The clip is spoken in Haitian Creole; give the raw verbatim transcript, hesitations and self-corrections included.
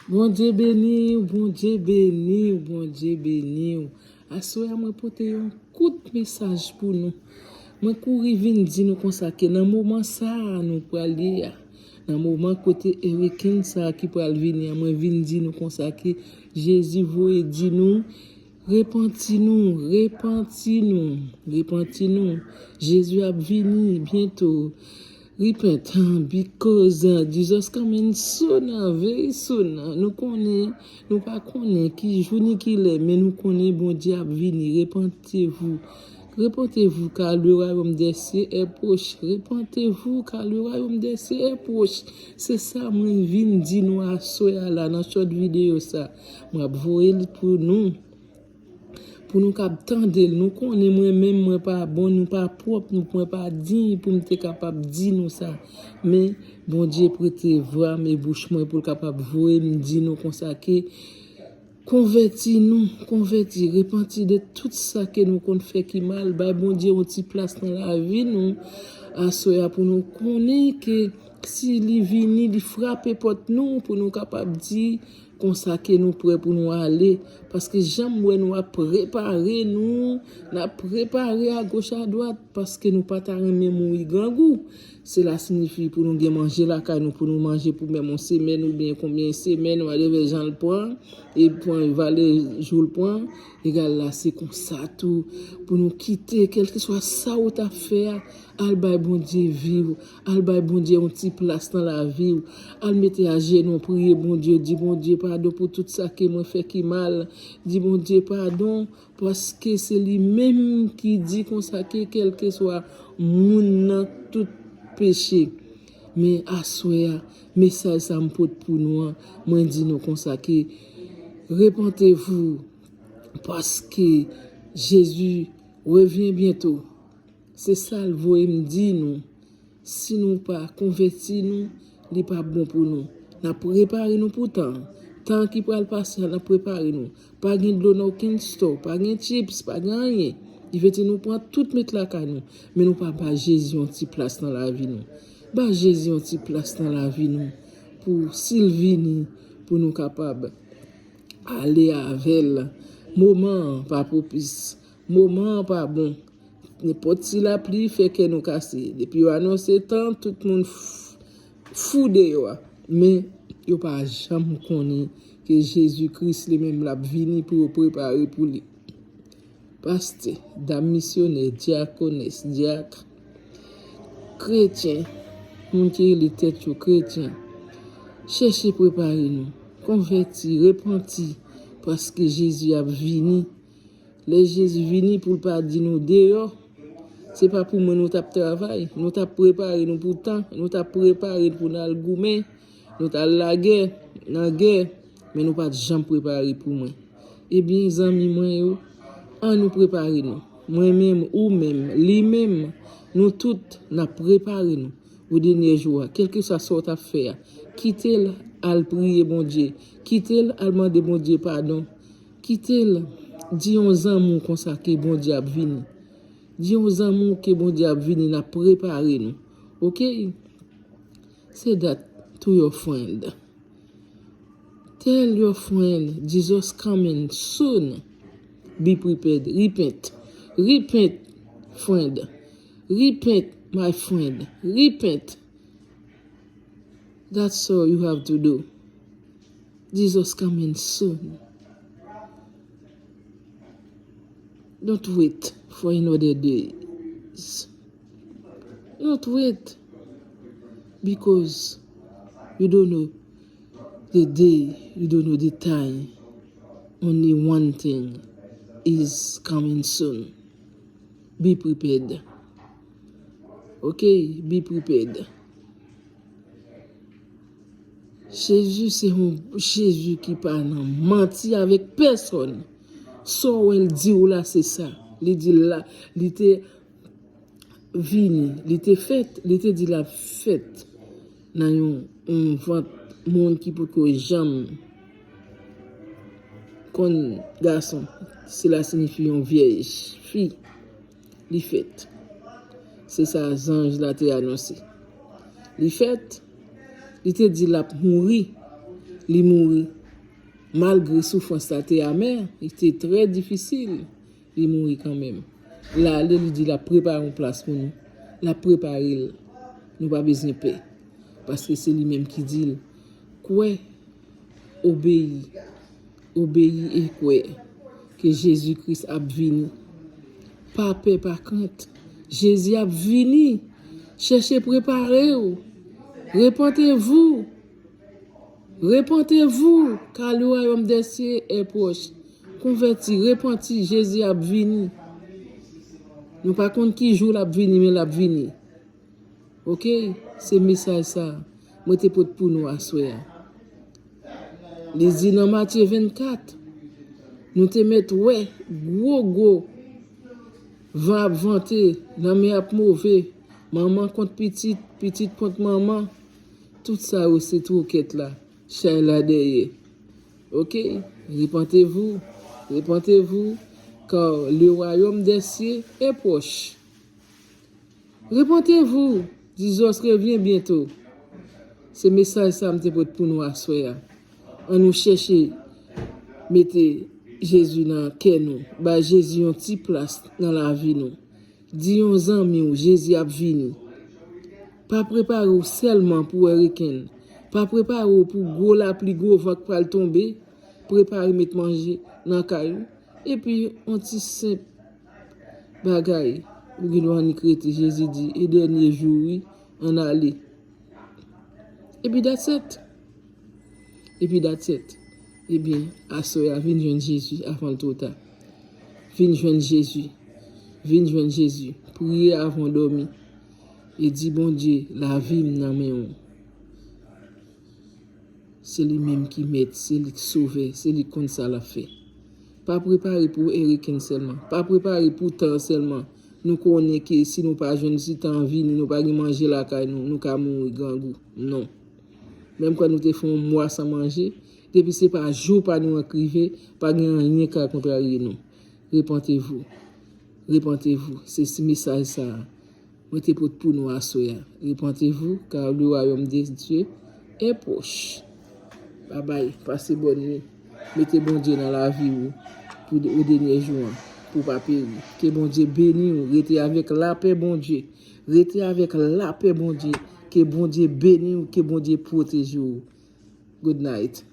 Bondye beni w, Bondye beni w, Bondye beni w. Aswè a, mwen pote yon kout mesaj pou nou. Mwen kouri vin di nou konsa ke nan moman sa a nou pral ye a, nan moman kote hurricane sa a ki pral vini a, mwen vin di nou konsa ke Jezi voye di nou, repanti nou, repanti nou, repanti nou. Jezi ap vini byento. Repent, because, uh, Jesus coming soon, uh, very soon. Uh, nou konnen, nou pa konnen ki jou ni ki lè, men nou konnen Bondye ap vini. Repentez-vous. Repentez-vous, car le royaume des cieux est proche. Repentez-vous, car le royaume des cieux est proche. Se sa mwen vin di nou aswè a la nan short videyo sa. Mwen ap voye l pou nou. Pou nou kab tande l. Nou konnen mwen menm, mwen pa bon, nou pa pwòp, nou, mwen pa diy pou m te kapab di nou sa. Men, Bondye prete vwa m e bouch mwen pou l kapab voye m di nou konsa ke konvèti nou, konvèti, repanti de tout sa ke nou konn fè ki mal. Bay Bondye yon ti plas nan lavi nou. Aswè a pou nou konnen ke si li vini, li frape pòt nou pou nou kapab di, konsa ke nou prè pou nou ale, paske jan m wè nou ap prepare nou, n ap prepare agoch adwat, paske nou pa ta renmen mouri grangou. Sela siyifi pou nou gen manje lakay nou, pou nou manje pou menm yon semèn oubyen konbyen semèn, whatever jan l pran, e pran valè jou l pran, egal la, se konsa tou, pou nou kite, kèlkeswa sa ou t ap fè a, al bay Bondye vi w, al bay Bondye yon ti plas nan lavi w, al mete ajenou, priye Bondye, di Bondye padon pou tout sa ke mwen fè ki mal, di Bondye padon, paske se li menm ki di konsa ke kèlkeswa moun nan tout peche. Men aswè a, mesaj sa m pote pou nou an, mwen di nou konsa ke repentez-vous, paske Jezi revyen byento. Se sa l voye m di nou. Si nou pa konvèti nou, li p ap bon pou nou. N ap prepare nou pou tan an. Tan an ki pral pase a, n ap prepare nou. Pa gen dlo nan okenn store, pa gen chips, pa gen anyen. Li vle di nou pran tout met lakay nou, men nou pa bay Jezi yon ti plas nan lavi nou. Bay Jezi yon ti plas nan lavi nou pou si l vini, pou nou kapab ale avè l. Moman an pa pwopis. Moman an pa bon. Nenpòt ti lapli fè kè nou kase. Depi yo anonse tan, tout moun f-, fou deyò a. Men, yo pa janm konnen ke Jezi Kris li menm l ap vini pou yo prepare pou li. Pastè, dam misyonè, dyakonès, dyak, kretyen, moun ki rele tèt yo kretyen, chèche prepare nou, konvèti, repanti, paske Jezi ap vini. Lè Jezi vini pou l pa di nou deyò, se pa pou mwen nou t ap travay, nou t ap prepare nou pou tan, nou t ap prepare nou pou n al goumen, nou t al lagè, nan gè, men nou pa t janm prepare pou mwen. Ebyen, zanmi mwen yo, ann nou prepare nou. Mwen menm, ou menm, li menm, nou tout, n ap prepare nou o dènye jou a, kèlkeswa sa w t ap fè a. Kite l al priye Bondye. Kite l al mande Bondye padon. Kite l di yon zanmi w konsa ke Bondye ap vini. Di yon zanmi w ke Bondye ap vini, n ap prepare nou. Oke? Say that to your friend. Tell your friend Jesus coming soon. Be prepared. Repent. Repent, friend. Repent, my friend. Repent. That's all you have to do. Jesus coming soon. Don't wait for another days. Don't wait because you don't know the day, you don't know the time. Only one thing is coming soon. Be prepared. Ok? Be prepared. Jezi se yon Jezi ki pa nan manti avèk pèsòn. Sa w wè l di w la, se sa. Li di l la, li te vini, li te fèt, li te di l ap fèt nan yon, yon vant moun ki potko janm konn gason. Sela siyifi yon vyèj fi. Li fèt. Se sa zanj la te anonse. Li fèt, li te di l ap mouri. Li mouri. Malgre soufrans la te amè, li te trè difisil, li mouri kanmenm. L ale, li di l ap prepare yon plas pou nou. L ap prepare l. Nou pa bezwen pè. Paske se li menm ki di l. Kwè, obeyi. Obeyi e kwè ke Jezi Kris ap vini. Pa pè, pa krent. Jezi ap vini. Chèche prepare w. Repentez-vous. Repentez-vous, car le royaume des cieux est proche. Konvèti, repanti, Jezi ap vini. Nou pa konn ki jou l ap vini, men l ap vini. Oke? Se mesaj sa a mwen te pote pou nou aswè a. Li di nan Matye vennkat, nou te mèt wè gwo, gwo van ap vante, lanmè ap move, manman kont pitit, pitit kont manman. Tout sa yo se twokèt la, chay la dèyè. Oke? Repentez-vous, repentez-vous, car le royaume des cieux est proche. Repentez-vous, Jesus revient bientôt. Se mesaj sa m te pote pou nou aswè a. Ann nou chèche mete Jezi nan kè nou. Bay Jezi yon ti plas nan lavi nou. Di yon zanmi w, Jezi ap vini. Pa prepare w sèlman pou wè reken. Pa prepare w pou gwo lapli, gwo van k pral tonbe. Prepare met manje nan kay ou. Epi, yon ti senp bagay. Ou gen dwa annik rete, Jezi di, e dènye jou, wi, ann ale. Epi that's it. Epi that's it. Ebyen, aswè a, vin jwenn Jezi avan l twò ta. Vin jwenn Jezi. Vin jwenn Jezi. Priye avan w dòmi. E di, Bondye, lavi m nan men w. Se li menm ki mèt, se li k sovè, se li k konn sa l ap fè. Pa prepare pou wè reken sèlman. Pa prepare pou tan sèlman. Nou konnen ke si nou pa jwenn, si tan an vini, nou pa gen manje lakay nou, nou ka mouri grangou. Non. Menm kan nou te fè yon mwa san manje, depi se pa jou pa nou an k rive, pa gen anyen k ka kontrarye nou. Repentez-vous. Repentez-vous. Se, se mesaj sa a mwen te pote pou nou aswè a. Repentez-vous, car le royaume de Dieu est proche. Babay, pase bòn nwi. Mete Bondye nan lavi w pou de, o dènye jou an, pou w pa peri. Ke Bondye beni w. Rete avèk lapè Bondye. Rete avèk lapè Bondye. Ke Bondye beni w, ke Bondye pwoteje w. Good night.